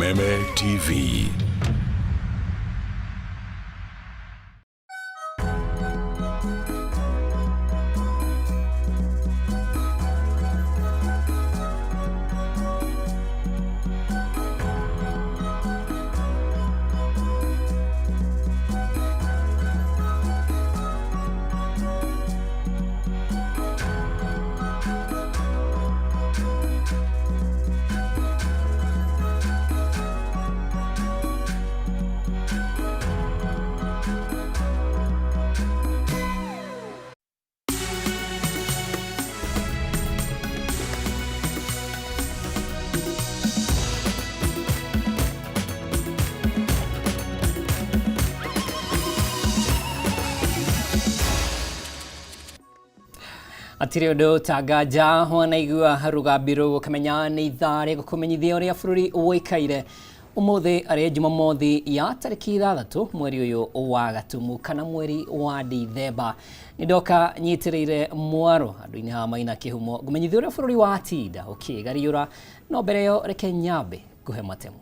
Kameme TV. Atirĩ ũndũ ta nganja wanaigua rũgambi rũu ũkamenya nĩ ithaa rĩa gũkũmenyithia ũrĩa bũrũri ũikaire. Ũmũthĩ arĩ Jumamothi ya tarĩki 6 mweri ũyũ wa Gatumu kana mweri wa Dithemba. Nĩ ndoka nyitĩrĩire mwaro andũ-inĩ haha maina kĩhumo ngũmenyithia ũrĩa bũrũri watinda ũkĩgariũra, no mbere ĩyo reke nyambe ngũhe matemu.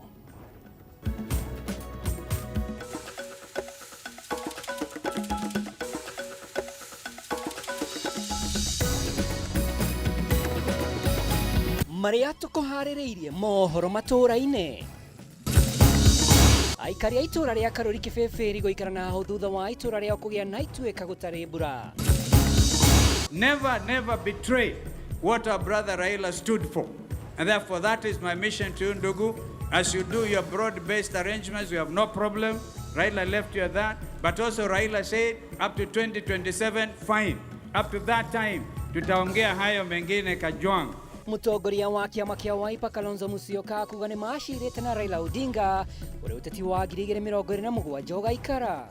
Marĩa tũkũharĩrĩirie mohoro matũũra-inĩ. Aikari a itũũra rĩa Karũri Kĩbĩbĩri gũikara na hau thutha wa itũũra rĩao kũgĩa na ituĩka gũtarĩ mbura. Never, never betray what our brother Raila stood for. And therefore, that is my mission to you, Ndugu. As you do your broad-based arrangements, we have no problem. Raila left you at that. But also Raila said, up to 2027, fine. Up to that time, tutaongea hayo mengine Kajwang. Mũtongoria wa kĩama kĩa Wiper Kalonzo Musyoka kuga nĩ macirĩte na Raila Odinga ũrĩa ũteti wa 2027 ũgaikara.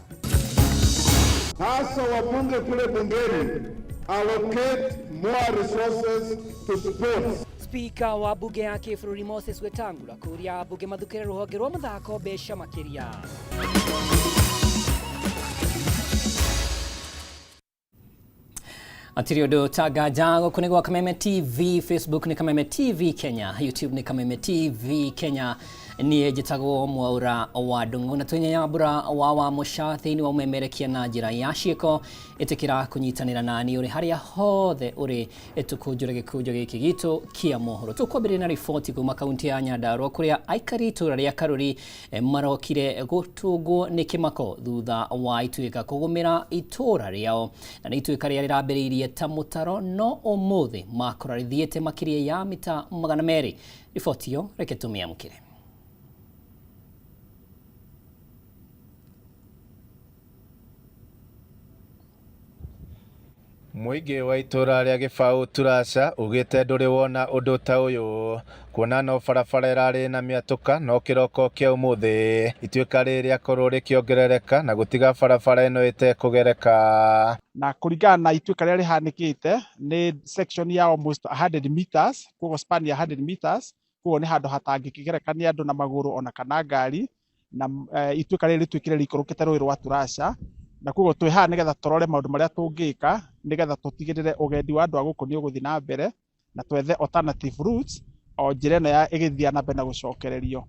Hasa wabunge kule bungeni, allocate more resources to sports. Speaker wa bunge ya kĩbũrũri Moses Wetangula kũria ambunge mathukĩre rũhonge rwa mũthako mbeca makĩria. Atirĩ ũndũ ta nganja gũkũ nĩ gwa Kameme TV, Facebook nĩ Kameme TV Kenya, YouTube nĩ Kameme TV Kenya. Niĩ njĩtagwo Mwaura wa Ndung'u na twĩ Nyambura wa Mũca thĩinĩ wa ũmemerekia na njĩra ya ciĩko. Ĩtĩkĩra kũnyitanĩra nani ũrĩ harĩa hothe ũrĩ tũkũnjũre gĩkũnjo gĩkĩ gitũ kĩa mohoro. Tũkwambĩrĩria na riboti kuma kaunti ya Nyandarua kũrĩa aikari itũũra rĩa Karuri marokire gũtũngwo nĩ kĩmako thutha wa ituĩka kũgũmĩra itũũra rĩao, na nĩ ituĩka rĩrĩa rĩrambĩrĩirie ta mũtaro no ũmũthĩ makora rĩthiĩte makĩria ya mita 200. Riboti ĩyo reke tũmĩamũkĩre. Mũingĩ wa itũũra rĩa Gĩbaũ Turasha ugĩte ndũrĩ wona ũndũ ta ũyũ, kuona no barabara ĩrarĩ na mĩatũka no kĩroko kĩa ũmũthĩ ituĩka rĩrĩ rĩakorwo rĩkĩongerereka na gũtiga barabara ĩno ĩtekũgereka. Na kũringana na ituĩka rĩrĩa rĩhanĩkĩte nĩ section ya almost 100 meters, koguo span ya 100 meters, koguo nĩ handũ hatangĩkĩgereka nĩ andũ na magũrũ ona kana ngari, na ituĩka rĩrĩ rĩtuĩkire rĩikũrũkĩte rũĩ rwa Turasha, na koguo twĩ haha nĩgetha tũrore maũndũ marĩa tũngĩka nĩgetha tũtigĩrĩre ũgendi wa andũ a gũkũ nĩ ũgũthiĩ na mbere, na twethe alternative routes o njĩra ĩno ya ĩgĩthiĩ na mbere na gũcokererio.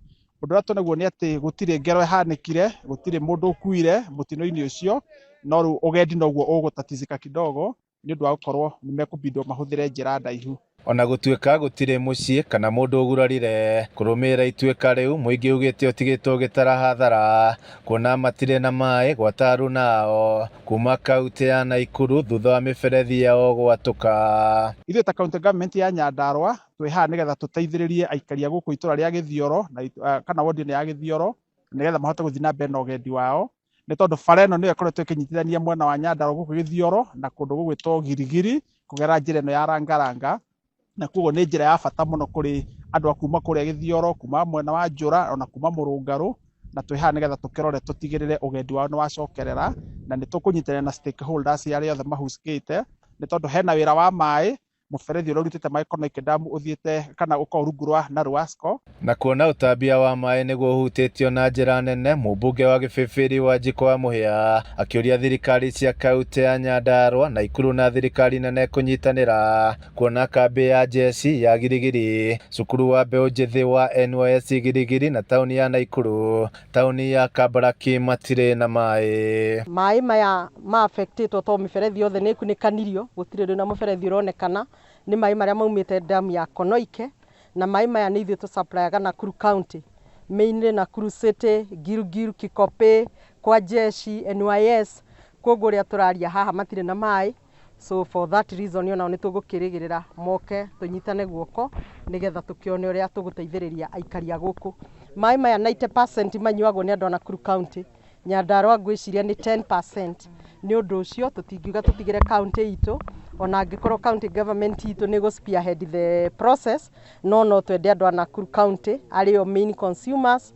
Ũndũ ũrĩa tũnaguo nĩ atĩ gũtirĩ ngero ĩhanĩkire, gũtirĩ mũndũ ũkuire mũtino-inĩ ũcio, no rĩu ũgendi noguo ũgũtatizika kidogo nĩ ũndũ wa gũkorwo nĩ mekũbindwo mahũthĩre njĩra ndaihu. Ona gũtuĩka gũtirĩ mũciĩ kana mũndũ ũgurarire kũrũmĩrĩra ituĩka rĩu, mũingĩ ugĩte ũtigĩtwo ũgĩtara hathara kuona matirĩ na maĩ gwata aruna ao kuma kaunti ya Naikuru thutha wa mĩberethi yao gwatũka. Ithuĩ ta county government ya Nyandarua twĩ haha nĩgetha tũteithĩrĩrie aikari a gũkũ itũra rĩa Gĩthioro na kana ward ĩno ya Gĩthioro nĩgetha mahote gũthiĩ na mbere na ũgendi wao, nĩ tondũ bara ĩno nĩyo ĩkoretwo ĩkĩnyitithania mwena wa Nyandarua gũkũ Gĩthioro na kũndũ gũgwĩtwo Girigiri kũgerera njĩra ĩno ya Rangaranga, na koguo nĩ njĩra ya bata mũno kũrĩ andũ a kuma kũrĩa Gĩthioro, kuma mwena wa Njũra ona kuma Mũrũngarũ, na twĩ haha nĩgetha tũkĩrore tũtigĩrĩre ũgendi wao nĩ wacokerera, na nĩ tũkũnyitanĩra na stakeholders arĩa othe mahusikĩte, nĩ tondũ hena wĩra wa maĩ Mũberethi ũrĩa ũrutĩte maĩ Konoike Dam ũthiĩte kana ũkoragwo rungu rwa Naruasco. Na kuona ũtambia wa maĩ nĩguo ũhutĩtio na njĩra nene, mũmbunge wa Gĩbĩbĩri Wanjikũ wa Mũhĩa akĩũria thirikari cia kaunti ya Nyandarua, Naikuru na thirikari nene kũnyitanĩra kuona kambĩ ya jeshi ya Girigiri, cukuru wa mbeũ njĩthĩ wa NYS Girigiri na taũni ya Naikuru, taũni ya Kabaraki matirĩ na maĩ. Maĩ maya ma affectĩtwo to mĩberethi yothe nĩ ĩkunĩkanirio, gũtirĩ rĩu na mũberethi ũronekana. Nĩ maĩ marĩa maumĩte damu ya Konoike, na maĩ maya nĩ ithuĩ tũ-supplyaga Nakuru County, mainly Nakuru City, Gilgil, Kikopey, kwa jeshi, NYS. Koguo ũrĩa tũraria haha matirĩ na maĩ, so for that reason onao nĩ tũgũkĩrĩgĩrĩra moke tũnyitane guoko nĩgetha tũkĩone ũrĩa tũgũteithĩrĩria aikari a gũkũ. Maĩ maya 90% manyuagwo nĩ andũ a Nakuru County, Nyandarua ngwĩciria nĩ 10%. Nĩ ũndũ ũcio tũtingiuga tũtigĩre county itũ, ona angĩkorwo county government itũ nĩ gũ spearhead the process, no twende andũ a Nakuru County arĩo main consumers,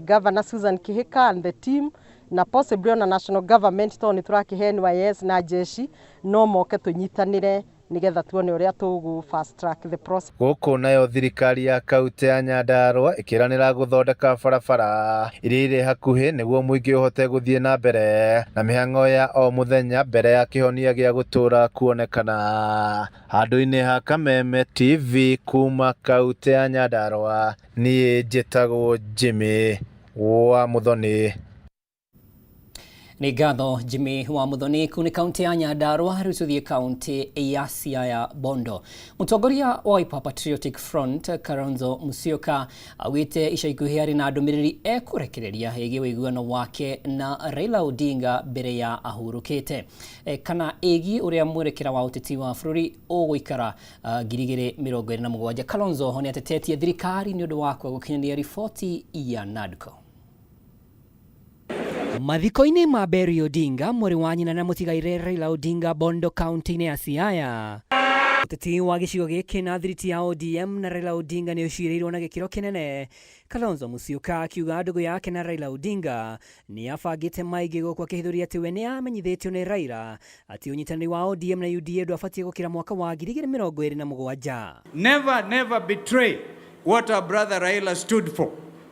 Governor Susan Kihika and the team, na possibly ona national government tondũ nĩ tũrakĩhe NYS na jeshi, no moke tũnyitanĩre nĩgetha tuone ũrĩa tũgũ fast track the process. Gũkũ nayo thirikari ya kaunti ya Nyandarua ĩkĩranĩra gũthondeka barabara iria irĩ hakuhĩ nĩguo mũingĩ ũhote gũthiĩ na mbere na mĩhang'o ya o mũthenya mbere ya kĩhonia gĩa gũtũũra kuonekana. Handũ-inĩ ha Kameme TV kuma kaunti ya Nyandarua, niĩ njĩtagwo Jimmy wa Muthoni. Nĩ ngatho Jimmy wa Muthoni. Kuu nĩ kaunti ya Nyandarua. Rĩu tũthiĩ kaunti ya Siaya Bondo. Mũtongoria wa Wiper Patriotic Front Kalonzo Musyoka augĩte ica ikuhĩ arĩ na ndũmĩrĩri ekũrekereria ĩgiĩ ũiguano wake na Raila Odinga mbere ya ahurũkĩte, kana ĩgiĩ ũrĩa mwerekera wa ũteti wa bũrũri ũgũikara 2027. Kalonzo nĩ atetetie thirikari nĩ ũndũ wa kwaga gũkinyanĩria riboti ya NADCO. Mathiko-inĩ ma Berry Odinga, mwarĩ wa nyina na mũtigaire Raila Odinga, Bondo kaunti-inĩ ya Siaya, ũteti wa gĩcigo gĩkĩ na thiriti ya ODM na Raila Odinga nĩ ũcirĩirwo na gĩkĩro kĩnene. Kalonzo Musyoka akiuga ndũgũ yake na Raila Odinga nĩ abangĩte maingĩ, gũkũ akĩhithũria atĩ we nĩ amenyithĩtio nĩ Raila atĩ ũnyitanĩri wa ODM na UDA ndwabatiĩ gũkĩra mwaka wa 2027. Never, never betray what our brother Raila stood for.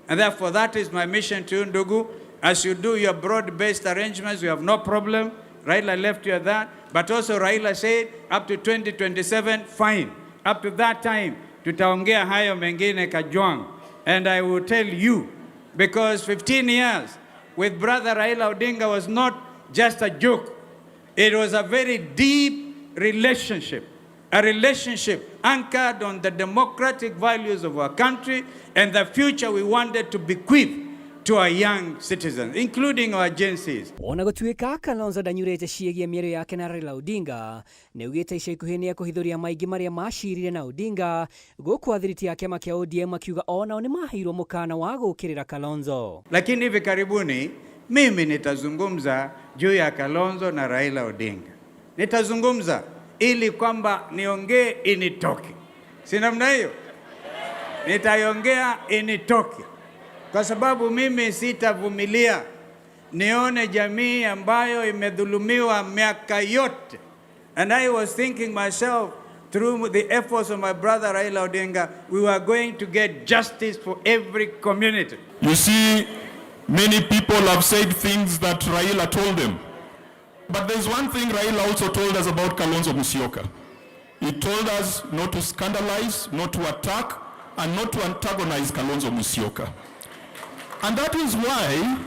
And therefore, that is my mission to you, Ndugu. As you do your broad-based arrangements, we have no problem. Raila left you at that. But also Raila said, up to 2027, fine. Up to that time, tutaongea hayo mengine Kajwang. And I will tell you, because 15 years with brother Raila Odinga was not just a joke. It was a very deep relationship, a relationship anchored on the democratic values of our country and the future we wanted to bequeath to our young citizens, including our Gen Zs. Ona gũtuĩka Kalonzo ndanyurĩte ciĩgiĩ mĩario yake na Raila Odinga, nĩ augĩte ica ikuhĩ nĩ ekũhithũria maingĩ marĩa macirire na Odinga, gũkũ athiriti ya kĩama kĩa ODM akiuga onao nĩ maheirwo mũkana wa gũũkĩrĩra Kalonzo. Lakini hivi karibuni mimi nitazungumza juu ya Kalonzo na Raila Odinga. Nitazungumza ili kwamba niongee initoke, si namna hiyo? Nitaiongea initoke, kwa sababu mimi sitavumilia nione jamii ambayo imedhulumiwa miaka yote. And I was thinking myself, through the efforts of my brother Raila Odinga, we were going to get justice for every community. You see, many people have said things that Raila told them. But there's one thing Raila also told us about Kalonzo Musyoka. He told us not to scandalize, not to attack, and not to antagonize Kalonzo Musyoka. And that is why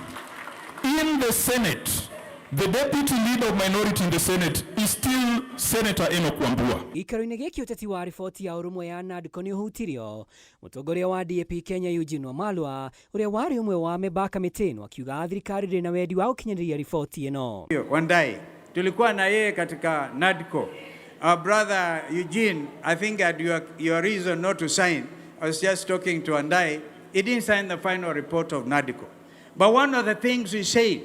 in the Senate, the deputy leader of minority in the Senate is still Senator Enoch Wambua. Gĩikaro-inĩ gĩkĩ ũteti wa riboti ya ũrũmwe ya NADCO nĩ ũhutirio. Mũtongoria wa DAP Kenya Eugene Wamalwa, ũrĩa warĩ ũmwe wa memba kamĩtĩ ĩno, akiuga thirikari ndĩrĩ na wendi wa gũkinyanĩria riboti ĩno. Wandai, tulikuwa na yeye katika NADCO. Our brother Eugene, I think had your reason not to sign. I was just talking to Wandai. He didn't sign the final report of NADCO. But one of the things he said,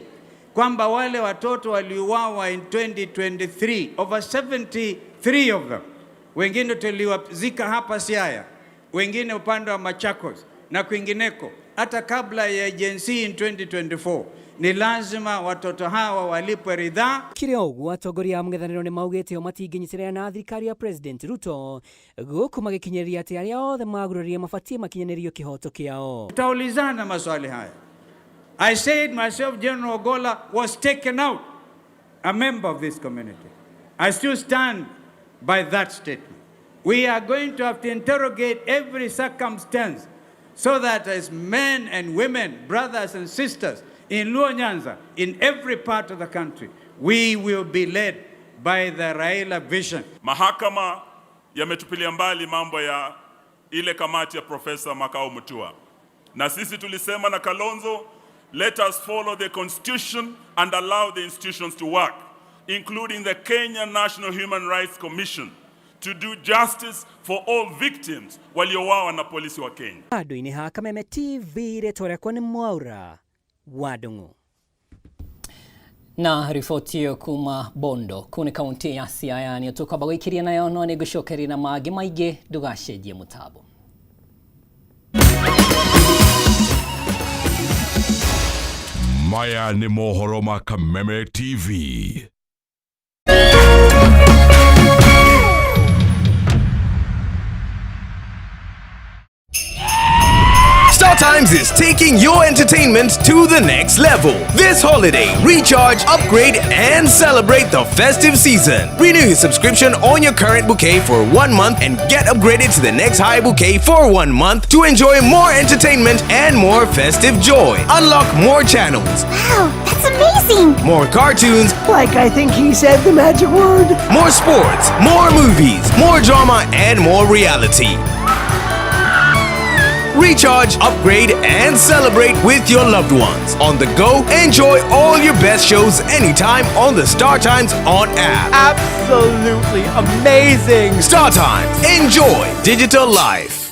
kwamba wale watoto waliuawa in 2023, over 73 of them, wengine tuliwazika hapa Siaya, wengine upande wa Machakos na kwingineko, hata kabla ya Gen Z in 2024. Ni lazima watoto hawa walipwe ridhaa. Kiri o ũguo atongoria a mũng'ethanĩro nĩ maugĩte o matingĩnyitanĩra na thirikari ya President Ruto gũkũ magĩkinyĩria atĩ arĩa othe magurarire mabatiĩ makinyanĩrio kĩhoto kĩao. Tutaulizana maswali haya. I said myself, General Ogolla was taken out, a member of this community. I still stand by that statement. We are going to have to interrogate every circumstance so that as men and women, brothers and sisters in Luo Nyanza, in every part of the country, we will be led by the Raila vision. Mahakama yametupilia mbali mambo ya ile kamati ya Profesa Makau Mutua, na sisi tulisema na Kalonzo, let us follow the constitution and allow the institutions to work, including the Kenya National Human Rights Commission, to do justice for all victims waliouawa na polisi wa Kenya. Handũ-inĩ ha Kameme TV rĩtwa rĩakwa nĩ Mwaura wa Ndung'u. Na riboti ĩyo kuma Bondo kũu nĩ kaunti ya Siaya nĩ tũkwamba gũikĩria nayo no nĩ ngũcokeria na mangĩ maingĩ ndũgacenjie mũtambo. Maya nĩ mohoro ma Kameme TV. Star Times is taking your entertainment to the next level. This holiday, recharge, upgrade, and celebrate the festive season. Renew your subscription on your current bouquet for 1 month and get upgraded to the next high bouquet for 1 month to enjoy more entertainment and more festive joy. Unlock more channels. Wow, that's amazing! More cartoons. Like I think he said the magic word. More sports, more movies, more drama, and more reality. Recharge, upgrade, and celebrate with your loved ones. On the go, enjoy all your best shows anytime on the Star Times On app. Absolutely amazing! Star Times, enjoy digital life.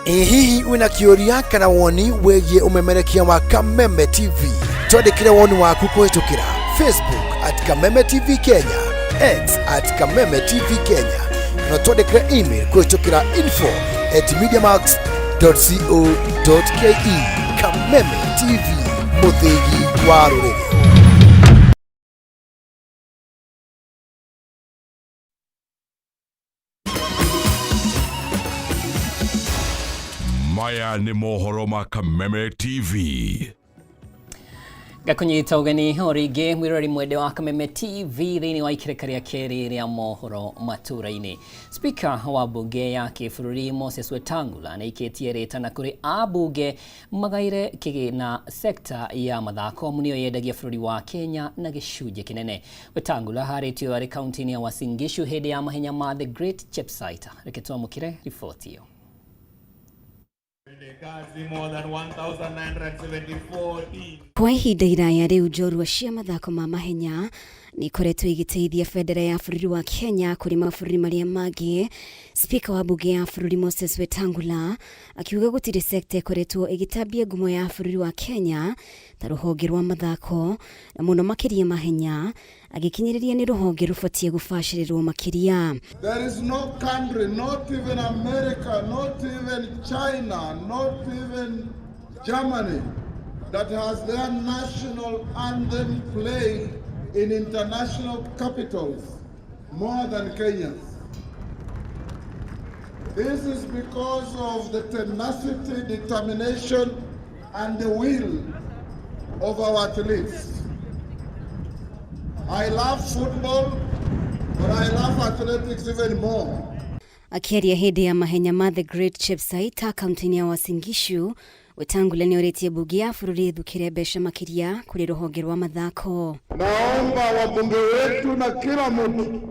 Ĩ hihi wĩna kĩũria kana woni wĩgiĩ ũmemerekia wa Kameme TV? Twandĩkĩre woni waku kũhĩtũkĩra Facebook at Kameme TV Kenya, X at Kameme TV Kenya, kana twandĩkĩre email kũhĩtũkĩra info@mediamax.co.ke. Kameme TV, mũthĩgi wa rũrĩrĩ. Maya nĩ mohoro ma Kameme TV. Ngakunyita ũgeni o rĩngĩ mwĩroreri mwende wa Kameme TV thĩinĩ wa ikereka rĩa kerĩ rĩa mohoro matũra-inĩ. Spika wa mbunge ya kĩbũrũri Moses Wetangula nĩaikĩtie rĩtana kũrĩ ambunge magaire kĩgĩna sekta ya mathako amu nĩyo yendagia bũrũri wa Kenya na gĩcunjĩ kĩnene. Wetangula harĩtio arĩ kaunti-inĩ ya Uasin Gishu hĩndĩ ya mahenya ma The Great Chepsaita. Reke twamũkĩre riboti ĩyo. Kwa ihinda iraya rĩu njorua cia mathako ma mahenya nĩ ikoretwo igĩteithia bendera ya bũrũri wa Kenya kũrĩ mabũrũri marĩa mangĩ. Spika wa mbunge ya bũrũri Moses Wetangula akiuga gũtirĩ sekta ĩkoretwo ĩgĩtambia ngumo ya bũrũri wa Kenya ta rũhonge rwa mathako na mũno makĩria mahenya, agĩkinyĩrĩria nĩ rũhonge rũbatiĩ gũbacĩrĩrwo makĩria. There is no country, not even America, not even China, not even Germany, that has their national anthem played in international capitals more than Kenyans. This is because of the tenacity, determination, and the will of our athletes. I love football, but I love athletics even more. Akĩaria hĩndĩ ya mahenya ma The Great Chepsaita kaunti-inĩ ya Uasin Gishu, Wetangula nĩorĩtie mbunge ya bũrũri ĩthukĩre mbeca makĩria kũrĩ rũhonge rwa mathako. Naomba wabunge wetu na kila mtu,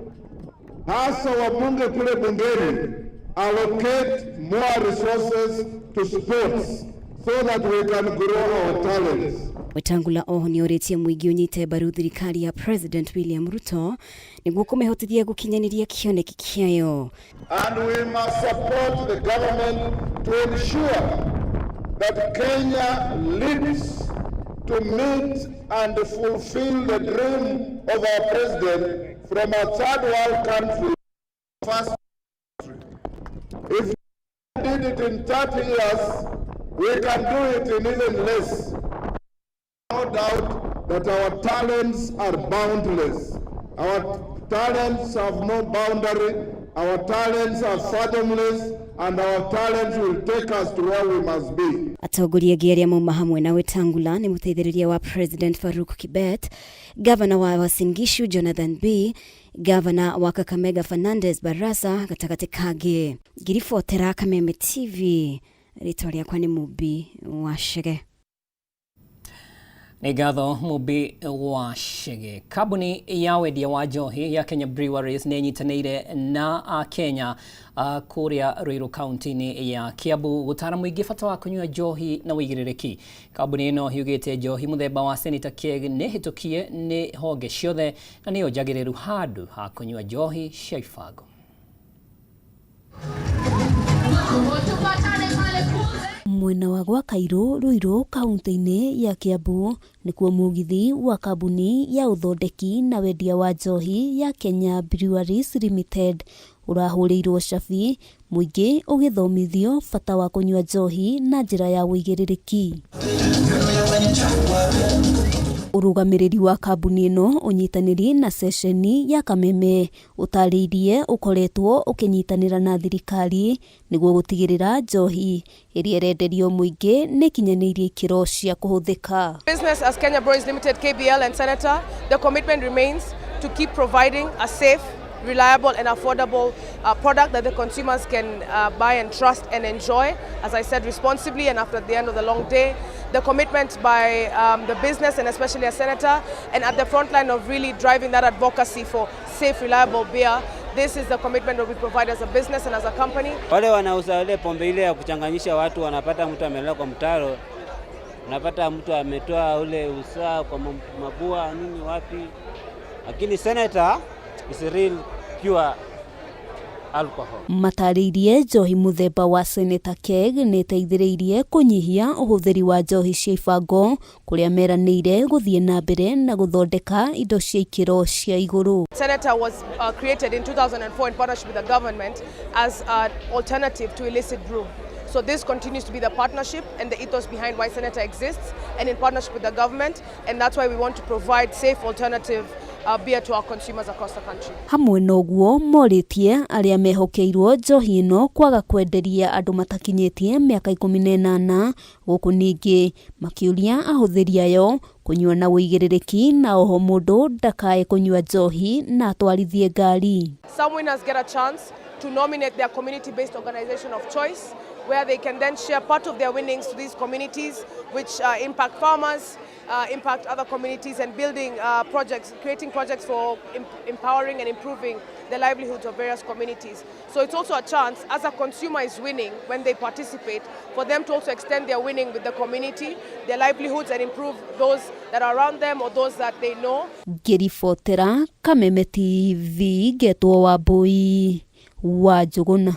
hasa wabunge kule bungeni, allocate more resources to sports so that we can grow our talents. Wetangula oho nĩorĩtie mũingĩ ũnyite mbaru thirikari ya President William Ruto nĩguo kũmĩhotithia gũkinyanĩria kĩoneki kĩayo. And we must support the government to ensure that Kenya leads to meet and fulfill the dream of our president from a third world country first country. If did it in 30 years, we can do it in even less. No doubt that our talents are boundless. Our talents have no boundary, our talents are fathomless, and our talents will take us to where we must be. Atongoria angĩ arĩa mauma hamwe na Wetangula nĩ mũteithĩrĩria wa President Farouk Kibet, Gavana wa Uasin Gishu Jonathan B, Gavana wa Kakamega Fernandez Barasa gatagatĩ kangĩ. Ngiribotera Kameme TV, rĩtwa rĩakwa nĩ Mumbi wa Chege. Nĩ ngatho Mumbi wa Chege. Kambuni ya wendia wa njohi ya Kenya Breweries nĩ ĩnyitanĩire na Akenya kũrĩa Ruiru kaunti-inĩ ya Kiambu gũtara mũingĩ bata wa kũnyua njohi na ũigĩrĩrĩki. Kambuni ĩno yugĩte njohi mũthemba wa Senator Keg nĩ hĩtũkie nĩ honge ciothe na nĩyo njagĩrĩru handũ ha kũnyua njohi cia ibango. Mwena wa gwa Kairũ Ruiru kaunti-inĩ ya Kiambu nĩkuo mũgithi wa kambuni ya ũthondeki na wendia wa njohi ya Kenya Breweries Limited ũrahũrĩirwo cabi mũingĩ ũgĩthomithio bata wa kũnyua njohi na njĩra ya ũigĩrĩrĩki. Ũrũgamĩrĩri wa kambuni ĩno ũnyitanĩri na ceceni ya Kameme ũtarĩirie ũkoretwo ũkĩnyitanĩra na thirikari nĩguo gũtigĩrĩra njohi ĩrĩa ĩrenderio mũingĩ nĩ ĩkinyanĩirie ikĩro cia kũhũthĩka. Business as Kenya Breweries Limited, KBL and Senator, the commitment remains to keep providing a safe, reliable and affordable product that the consumers can buy and trust and enjoy, as I said, responsibly and after the end of the long day. The commitment by the business and especially a senator and at the front line of really driving that advocacy for safe, reliable beer. This is the commitment that we provide as a business and as a company. Wale wanauza ile pombe ile ya kuchanganyisha watu, wanapata mtu amelala kwa mtaro, unapata mtu ametoa ule usaa kwa mabua nini wapi, lakini Senator is real pure alcohol. Matarĩirie njohi mũthemba wa Senator Keg nĩ ĩteithĩrĩirie kũnyihia ũhũthĩri wa njohi cia ibango kũrĩa meranĩire gũthiĩ na mbere na gũthondeka indo cia ikĩro cia igũrũ. Senator was created in 2004 in partnership with the government as an alternative to illicit brew. So this continues to be the partnership and the ethos behind why Senator exists, and in partnership with the government, and that's why we want to provide safe alternative beer to our consumers across the country. Hamwe na ũguo morĩtie arĩa mehokeirwo njohi ĩno kwaga kwenderia andũ matakinyĩtie mĩaka 18 gũkũ ningĩ makĩũria ahũthĩri ayo kũnyua na ũigĩrĩrĩki na oho mũndũ ndakae kũnyua njohi na atwarithie ngari. Some winners get a chance to nominate their community-based organization of choice, where they can then share part of their winnings to these communities, which impact farmers, impact other communities, and building projects, creating projects for empowering and improving the livelihoods of various communities. So it's also a chance, as a consumer is winning when they participate, for them to also extend their winning with the community, their livelihoods, and improve those that are around them or those that they know. Ngĩribotera Kameme TV ngetwo Wambui wa Njũgũna.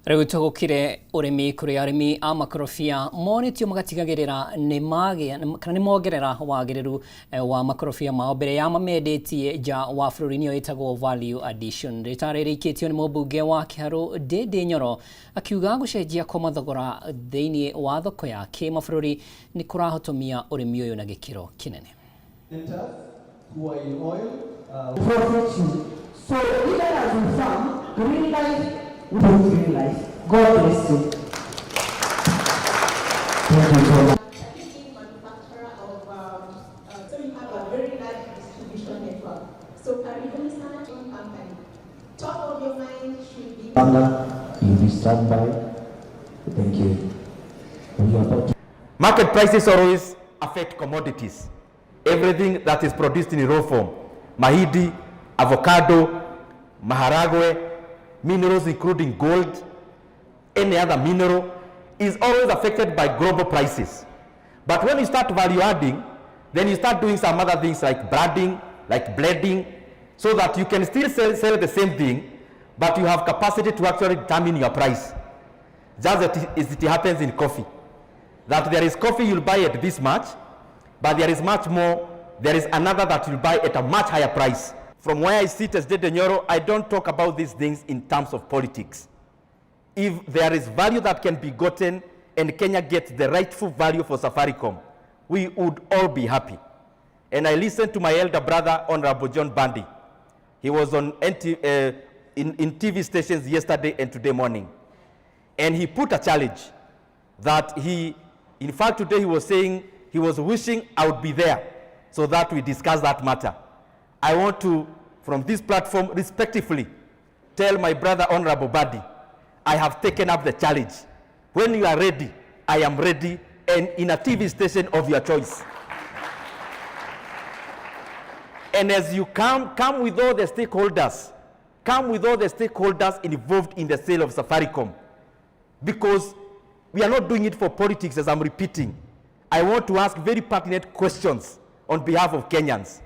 Rĩu tũgũkire ũrĩmi kũrĩ arĩmi a makorobia monĩtio magatigagĩrĩra nĩ magĩa kana nĩ mongerera wagĩrĩru wa makorobia mao mbere ya mamendĩtie nja wa bũrũri nĩyo ĩtagwo value addition. Rĩtara rĩikĩtio nĩ mũmbunge wa Kĩharũ Ndĩndĩ Nyoro akiuga gũcenjia kwa mathogora thĩinĩ wa thoko ya kĩmabũrũri nĩ kũrahotomia ũrĩmi ũyũ na gĩkĩro kĩnene. So even as we farm, green life, we do green life. God bless you. Thank you so much. So you have a very large distribution network. So Karibuni sana company. Top of your mind should be. You be stand by. Thank you. We are about to. Market prices always affect commodities. Everything that is produced in raw form, mahindi, avocado, maharagwe, minerals including gold, any other mineral, is always affected by global prices. But when you start value adding, then you start doing some other things like branding, like blending, so that you can still sell the same thing, but you have capacity to actually determine your price. Just as it happens in coffee. That there is coffee you'll buy at this much, but there is much more, there is another that you'll buy at a much higher price. From where I sit as Ndindi Nyoro, I don't talk about these things in terms of politics. If there is value that can be gotten and Kenya gets the rightful value for Safaricom, we would all be happy. And I listened to my elder brother, Honorable John Mbadi. He was on NT, in TV stations yesterday and today morning. And he put a challenge that he, in fact, today he was saying he was wishing I would be there so that we discuss that matter. I want to, from this platform, respectfully, tell my brother, Honorable Mbadi, I have taken up the challenge. When you are ready, I am ready, and in a TV station of your choice. And as you come, come with all the stakeholders. Come with all the stakeholders involved in the sale of Safaricom. Because we are not doing it for politics, as I'm repeating. I want to ask very pertinent questions on behalf of Kenyans.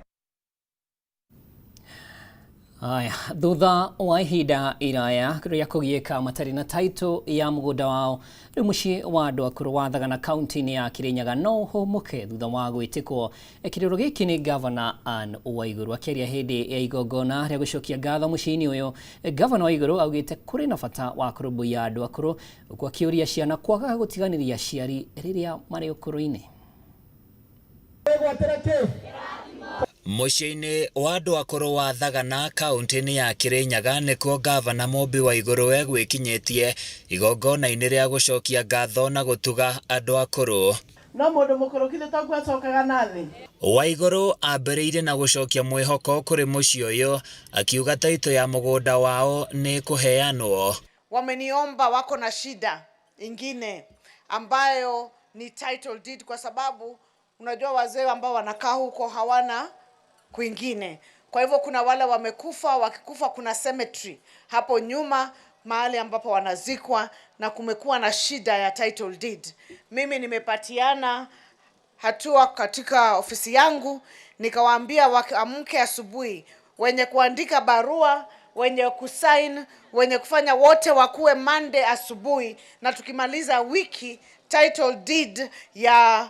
Aya, thutha wa ihinda iraya rĩa kũgiĩka matarĩ na taitũ ya mũgũnda wao, rĩu mũciĩ wa andũ akũrũ wa Thagana kaunti-inĩ ya Kirinyaga no ũhũmũke thutha wa gwĩtĩkwo. Kĩrĩro gĩkĩ nĩ Gavana Anne Waiguru. Akĩaria hĩndĩ ya igongona rĩa gũcokia ngatho mũciĩ-inĩ ũyũ, Gavana Waiguru augĩte kũrĩ na bata wa kũrũmbũiya andũ akũrũ, huku akĩũria ciana kwaga gũtiganĩria aciari rĩrĩa marĩ ũkũrũ-inĩ. Mũciĩ-inĩ wa andũ akũrũ wa Thagana kaunti-inĩ ya Kirinyaga nĩkuo Gavana Mumbi Waiguru egwĩkinyĩtie igongona-inĩ rĩa gũcokia ngatho na gũtuga andũ akũrũ. No mũndũ mũkũrũ githĩ to acokaga na thĩ. Waiguru ambĩrĩirie na gũcokia mwĩhoko kũrĩ mũciĩ ũyũ akiuga taitũ ya mũgũnda wao nĩ kũheanwo. Wameniomba wako na shida ingine ambayo ni title deed, kwa sababu unajua wazee ambao wanakaa huko hawana kwingine. Kwa hivyo kuna wale wamekufa, wakikufa kuna cemetery hapo nyuma mahali ambapo wanazikwa, na kumekuwa na shida ya title deed. Mimi nimepatiana hatua katika ofisi yangu, nikawaambia waamke asubuhi, wenye kuandika barua, wenye kusign, wenye kufanya wote wakuwe Monday asubuhi, na tukimaliza wiki title deed ya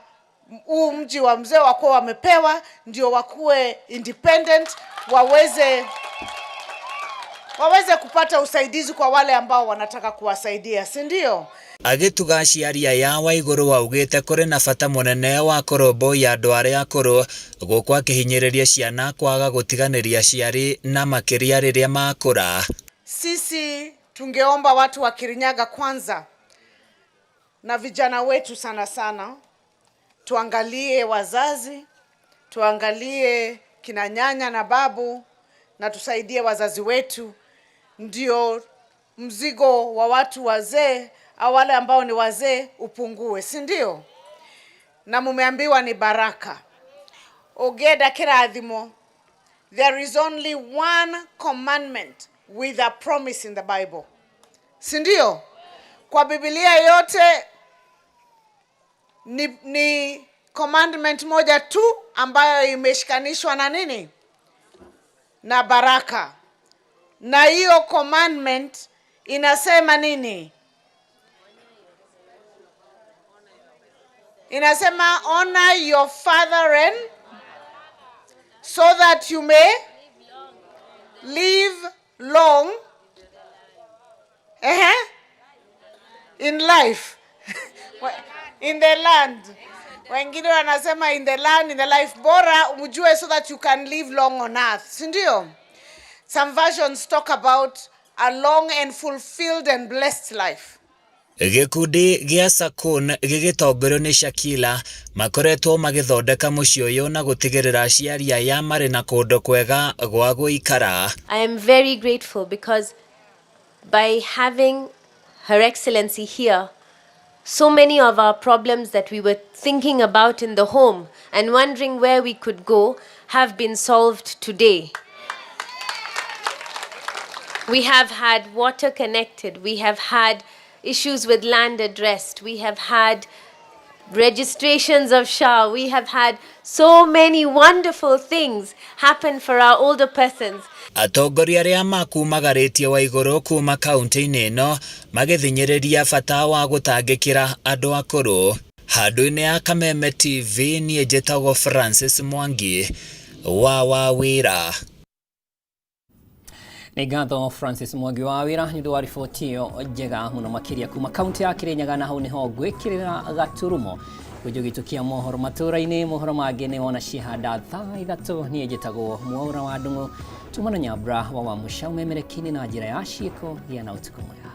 huu mji wa mzee wakuwa wamepewa, ndio wakuwe independent, waweze kupata usaidizi kwa wale ambao wanataka kuwasaidia, si ndio? Agĩtuga aciari aya Waiguru augĩte kũrĩ na bata mũnene wa kũrũmbũiya andũ arĩa akũrũ gũkũ akĩhinyĩrĩria ciana kwaga gũtiganĩria aciari na makĩria rĩrĩa makũra. Sisi tungeomba watu wa Kirinyaga kwanza na vijana wetu sana sana, tuangalie wazazi, tuangalie kina nyanya na babu, na tusaidie wazazi wetu, ndio mzigo wa watu wazee au wale ambao ni wazee upungue, si ndio? Na mumeambiwa ni baraka. Ogeda kirathimo. There is only one commandment with a promise in the Bible, si ndio? Kwa Biblia yote ni commandment moja tu ambayo imeshikanishwa na nini? Na baraka. Na hiyo commandment inasema nini? Inasema honor your father and so that you may live long in life. In the land. Wengine wanasema in the land, in the life bora umjue so that you can live long on earth, si ndio? Some versions talk about a long and fulfilled and blessed life. Gĩkundi gĩa Sakun gĩgĩtongorio nĩ Shakila makoretwo magĩthondeka mũciĩ ũyũ na gũtigĩrĩra aciari aya marĩ na kũndũ kwega gwa gũikara. I am very grateful because by having Her Excellency here, so many of our problems that we were thinking about in the home and wondering where we could go have been solved today. We have had water connected, we have had issues with land addressed, we have had registrations of SHA, we have had so many wonderful things happen for our older persons. Atongoria arĩa makumagarĩtie Waiguru kuma kaunti-inĩ ĩno magĩthinyĩrĩria bata wa gũtangĩkĩra andũ akũrũ. Handũ-inĩ ya Kameme TV niĩ njĩtagwo Francis Mwangi wa Wawĩra. Nĩ ngatho Francis Mwangi wa wĩra nĩ ũndũ wa riboti ĩyo njega mũno makĩria kuma kaunti ya Kirinyaga, na hau nĩho ngwĩkĩrĩra gaturumo gĩcunjĩ gitũ kĩa mohoro matũra-inĩ. Mohoro mangĩ nĩ wona cihanda thaa 3. Niĩ njĩtagwo Mwaura wa Ndung'u, tuma na Nyambura wa Wamũca ũmemereki-inĩ na njĩra ya ciĩko. Gĩa na ũtukũ mwega.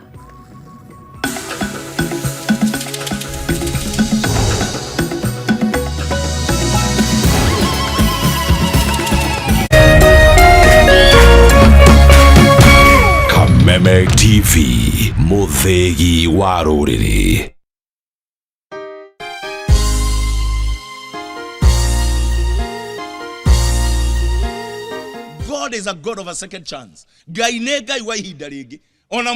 Kameme TV, mũthĩgi wa rũrĩrĩ. God is a God of a second chance. Ngai nĩ Ngai wa ihinda rĩngĩ. Ona